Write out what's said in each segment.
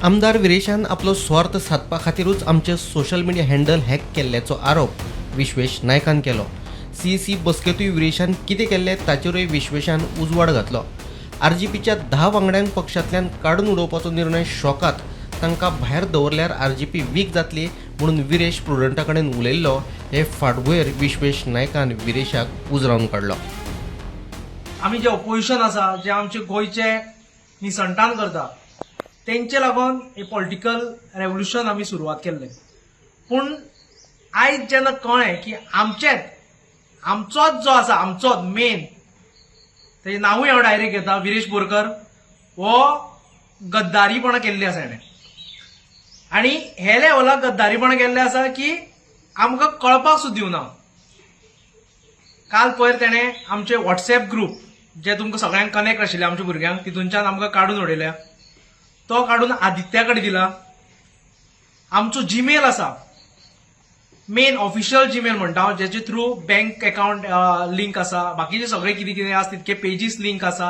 आमदार विरेशान आपलो स्वार्थ सादपा खातीरूच आमचे सोशल मिडिया हँडल हॅक केल्ल्याचो आरोप विश्वेश नायकान केलो. सीईसी बसकेंतूय विरेशान कितें केल्लें ताचेरूय विश्वेशान उजवाड घातलो. आरजीपीच्या 10 वांगड्यांक पक्षांतल्यान काडून उडोवपाचो निर्णय शॉकात, तांकां भायर दवरल्यार आरजीपी वीक जातली म्हणून विरेश प्रुडंटा कडेन उलयल्लो हे फाटभुंयेर विश्वेश नायकान विरेशाक उजरावन काडलो. आमी जे ऑपोजिशन आसा, जे आमचे गोंयचे निसंटान करता, तेंचे लागून हे पॉलिटिकल रेवोल्युशन आमी सुरवात केल्लें. पूण आयज जेन्ना कळ्ळें की आमचेच, आमचोच जो आसा, आमचोच मेन, तेजें नांवूय हांव डायरेक्ट घेता, विरेश बोरकर, हो गद्दारीपणां केल्ली आसा हेणें. आनी हे लेवलाक गद्दारीपणां केल्लें आसा की आमकां कळपाक सुद्दां दिवना. काल पयर तेणें आमचे वॉट्सएप ग्रूप, जे तुमकां सगळ्यांक कनेक्ट आशिल्ले आमच्या भुरग्यांक, तितूनच्यान आमकां काडून उडयल्या. तो काडून आदित्या कडेन दिला. आमचो जीमेल आसा, मेन ऑफिशियल जीमेल म्हणटा हांव, जेचे थ्रू बँक अकाउंट लिंक आसा, बाकीचे सगळे कितें कितें आसा तितके पेजीस लिंक आसा,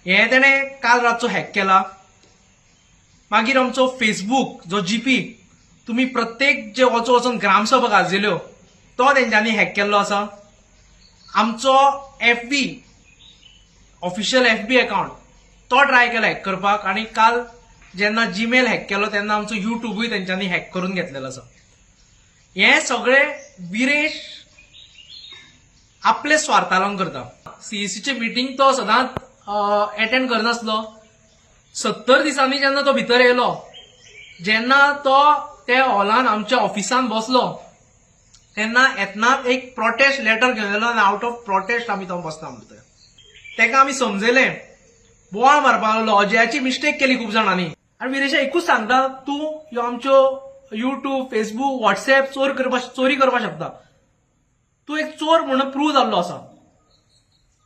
हें तेणें काल रातचो हॅक केला. मागीर आमचो फेसबूक जो जीपी तुमी प्रत्येक जे वचोन वचोन ग्रामसभा गाजयल्यो, तो तेंच्यांनी हॅक केल्लो आसा. आमचो एफबी, ऑफिशियल एफबी अकाउंट, तो ट्राय केला हॅक करपाक. आनी काल जेन्ना जीमेल हॅक केलो तेन्ना आमचो युट्यूबूय तेंच्यांनी हॅक करून घेतलेलो आसा. हें सगळें विरेश आपले स्वार्था लागून करता. सीईसीचे मिटींग तो सदांच एटेंड करनासलो. 70 दिसांनी जेन्ना तो भितर येयलो, जेन्ना तो त्या हॉलान आमच्या ऑफिसान बसलो, तेन्ना येतनाच एक प्रोटेस्ट लेटर घेवन येयलो आनी आवट ऑफ प्रोटेस्ट आमी तो बसला भितर. तेका आमी समजयलें, बोवाळ मारपाक लागलो. अजयाची मिस्टेक केली खूब जाणांनी. आनी विरेशा एकूच सांगता, तूं ह्यो आमच्यो युट्यूब, फेसबूक, वॉट्सएप चोर करपाक, चोरी करपाक शकता. तूं एक चोर म्हणून प्रूव जाल्लो आसा,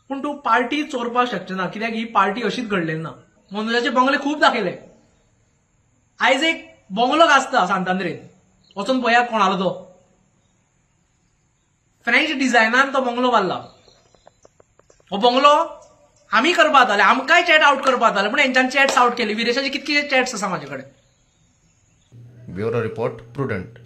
पूण तूं पार्टी चोरपाक शकचें ना, कित्याक ही पार्टी अशीच घडलेली ना. मनोजाचे बंगले खूब दाखयले. आयज एक बंगलो गाजता सांतांद्रेन, वचून पळयात कोणालो तो. फ्रेंच डिझायनान तो बंगलो बांदला. हो बंगलो आमी करपा जाताले, आमकांय चॅट आवट करपा जाताले, पूण हेंच्यान चॅट्स आवट केली. विरेशाचे कितके चॅट्स आसा म्हाजे कडेन. Bureau report, Prudent.